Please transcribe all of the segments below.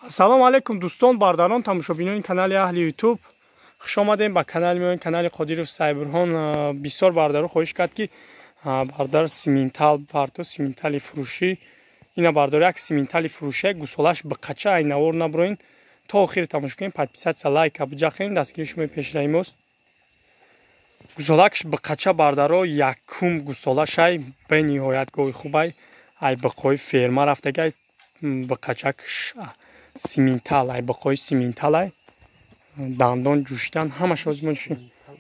Салом алейкум дӯстон, бардарон, тамошобинони канали аҳли Ютуб. Хуш омадем ба канали миён, канали Қодиров Сайбурҳон. Бисёр бардаро хоҳиш кард, ки бардар симинтал парто, симинтали фурӯшӣ. Ина бардор як симинтали фурӯшӣ, гусолаш биқача, айнавор наброин. То охир тамошо кунем, подписаться, лайка биҷахен, дастгири шумо пешраи мост. Гусолакш биқача бардаро якум гусолашай, бениҳоят гоҳи хубай, ай биқои ферма рафтагай, биқачакш симинтал, ай биқои симинталай, дандон ҷӯшидан ҳамаш озмон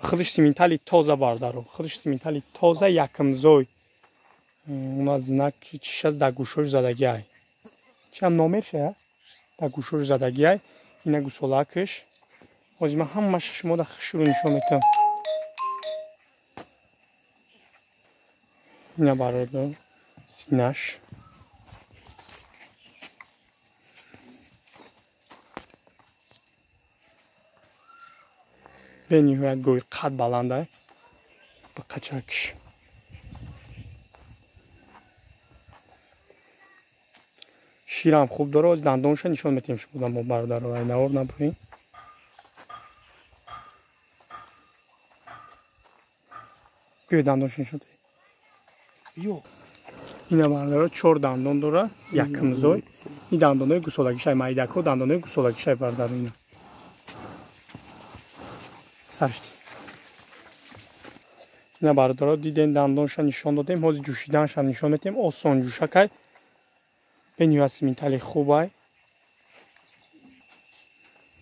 худаш симинтали тоза бардаро, худаш симинтали тоза якумзой. Уна знак чиш аст, дар гӯшош задагиай. Чиам номерша? Дар гӯшош задагиай. Ина гусолакш. Ҳозир ман ҳамааш шумо дар хушрӯ нишон медиҳам. Ина бародар синаш. Бениҳоят гоҳи қад баландай, биқачакш. Ширам хуб дора, дандонша нишон метиҳем шумо мо бародаро, айнавор наброин. Биё дандонша нишон диҳ. Ина бародаро чор дандон дора, якумзой. Ин дандонои гусолагишай, майдако дандонои гусолагишай бародаро ина. Ина бародаро дидем, дандонша нишон додем, ҳозир ҷӯшиданша нишон метиҳем. Осон ҷӯшакай, бениҳоят симинтали хубай.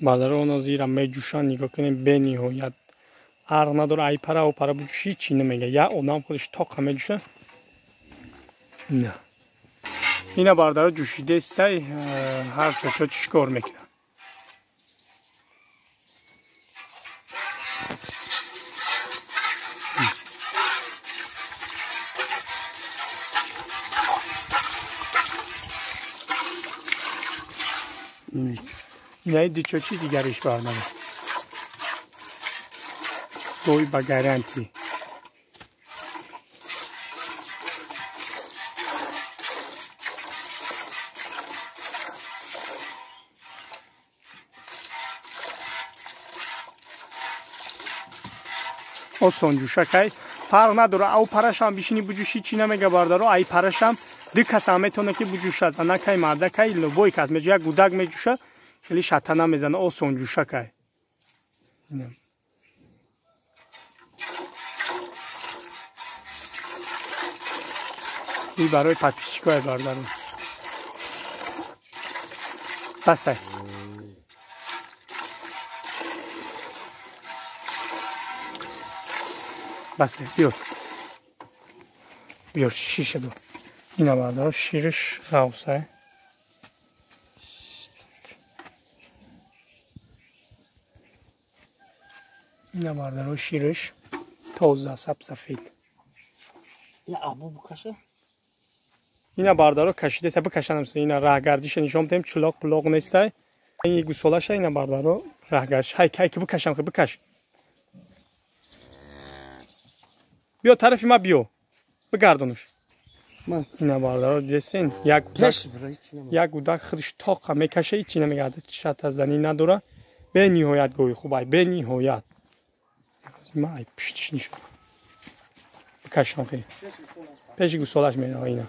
Бародаро онозира меҷӯшанд, нигоҳ кунем, бениҳоят арқ надора, ай пара о пара буҷӯши чӣ намега, як одам худаш тоқа меҷӯша. На ина бародаро ҷӯшидестай, ҳар чочо чӣ кор мекунад. Инаи дучочи дигариш барнама. Гой ба гарантӣ. Осон ҷӯшакай, фарқ надора, ав парашам бишини буҷӯши чӣ намега бардаро, ай парашам ду касам метавона ки буҷӯшад, занакай, мардакай, любой кас меҷӯ, як гудак меҷӯша, хеле шата намезана, осон ҷӯшакай. Ин барои подписчикоя бардаро. Басай. Басай, биёр. Биёр, шиша ду. Ина бардаро шириш ғавсай. Ина бардаро шириш тоза, сабсафед. Ина бардаро кашида, бикашанам, ина раҳгардиша нишон медиҳем, чулоқ пулоқ нестай. Ин гусолаша ина бардаро раҳгардиш. Ҳай, ҳай ки бикашам, бикаш. Биё тарафи ма биё. Бигардонуш. Ина бардаро дидесен, як гудак худаш тоқа мекаша, ҳеҷ намегарда, шатазанӣ надора. Бениҳоят гоҳи хубай, бениҳоят. Ма ай пиштиш нишон. Бикашам хеле. Пеши гусолаш мерава ина.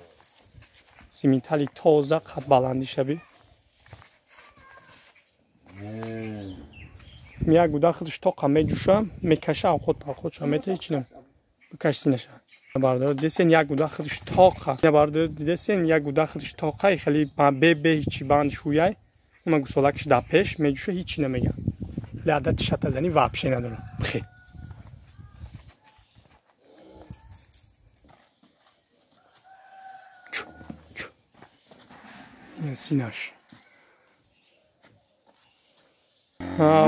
Симинтали тоза, қад баландиша би. Як гудак худаш тоқа меҷӯша, мекаша, авхот павхотша мета, ҳеҷ нам. Бикаш синаша. Бардаро дидесен як гудак худаш тоқа. Бардаро дидесен як гудак худаш тоқа, хеле бе ҳеҷи банд шӯяй. Уна гусолакш дар пеш меҷӯша, ҳеҷи намега. Хеле адати шатазанӣ вообще надора. Бихе. Синаш.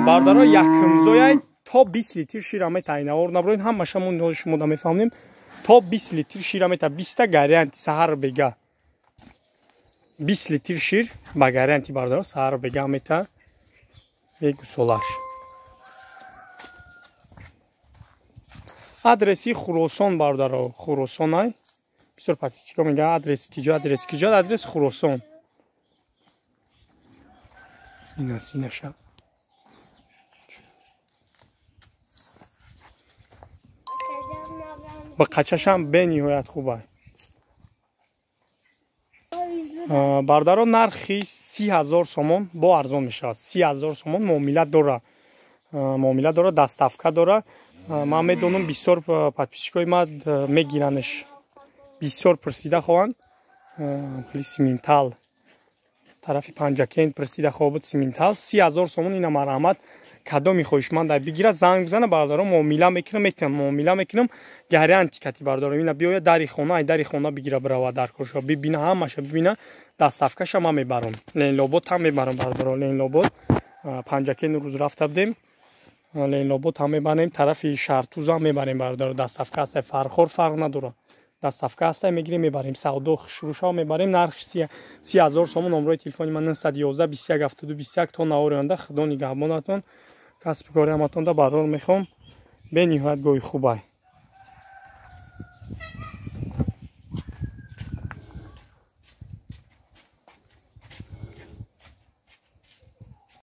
Бардаро якумзояй то 20 литр шира мета, айнавор наброин, ҳамаша мо шумо да мефаҳмем. То 20 литр шира мета, 20 гаранти саҳар бега. 20 литр шир ба гаранти бардаро саҳар бега мета. Бегусолаш. Адреси Хуросон бардаро, Хуросонай. Бисёр подписчико мегӯянд адреси киҷо, адреси киҷо, адрес Хуросон. Ина синаша. Бақачашам бениҳоят хуб ай. Бародаро, нархи 30 000 сомон бо арзон мешавад. 30 000 сомон муомила дора. Муомила дора, доставка дора. Ман медонам, бисёр подписчикои ма мегиранш. Бисёр пурсида хоҳанд. Хеле симинтал. Тарафи Панҷакент пурсида хоҳ буд симинтал. 30 000 сомон ина марҳамат. Кадоми хоҳишманд ай бигира, занг бизана, бародаро, муомила мекунам, метавонам муомила мекунам, гаранти кати, бародаро. Ина биёя дари хона, ай дари хона бигира, бирава, дар коршо бибина, ҳамаша бибина, доставкаша ман мебарам. Ленлобод ҳам мебарам, бародаро, Ленлобод. Панҷакент рӯз рафта будем. Ленлобод ҳам мебарем, тарафи Шартуз ҳам мебарем, бародаро. Доставка ҳаста, Фархор фарқ надорад. Доставка ҳаста, мегирем, мебарем. Савдо хушрӯшао мебарем. Нархи 30 000 сомон. Номрои телефони ман 911 21 72 21. То навори оянда Худо нигаҳбонатон, касби кори ҳаматонда барор мехоҳам. Бениҳоят гоҳи хубай.